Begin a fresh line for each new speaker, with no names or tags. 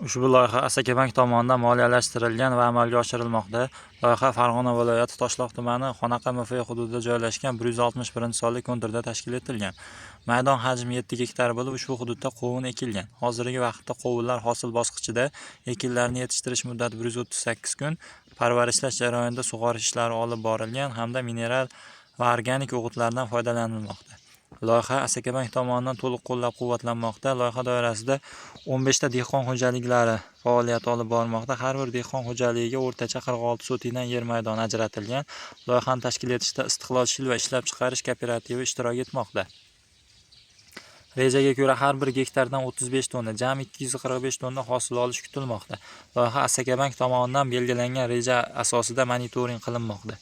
Ushbu loyiha Asakabank tomonidan moliyalashtirilgan va amalga oshirilmoqda. Loyiha Farg'ona viloyati Toshloq tumani Xonaqa MFY hududida joylashgan 161-sonli konturda tashkil etilgan. Maydon hajmi 7 gektar bo'lib, ushbu hududda qovun ekilgan. Hozirgi vaqtda qovunlar hosil bosqichida, ekinlarni yetishtirish muddati 138 kun, parvarishlash jarayonida sug'orish ishlari olib borilgan hamda mineral va organik o'g'itlardan foydalanilmoqda. Loyiha Asakabank tomonidan to'liq qo'llab-quvvatlanmoqda. Loyiha doirasida 15 ta dehqon xo'jaliklari faoliyat olib bormoqda. Har bir dehqon xo'jaligiga o'rtacha 46 sotikdan yer maydoni ajratilgan. Loyihani tashkil etishda Istiqlol shilva ishlab chiqarish kooperativi ishtirok etmoqda. Rejaga ko'ra, har bir gektardan 35 tonna, jami 245 tonna hosil olish kutilmoqda. Loyiha Asakabank tomonidan belgilangan reja asosida monitoring qilinmoqda.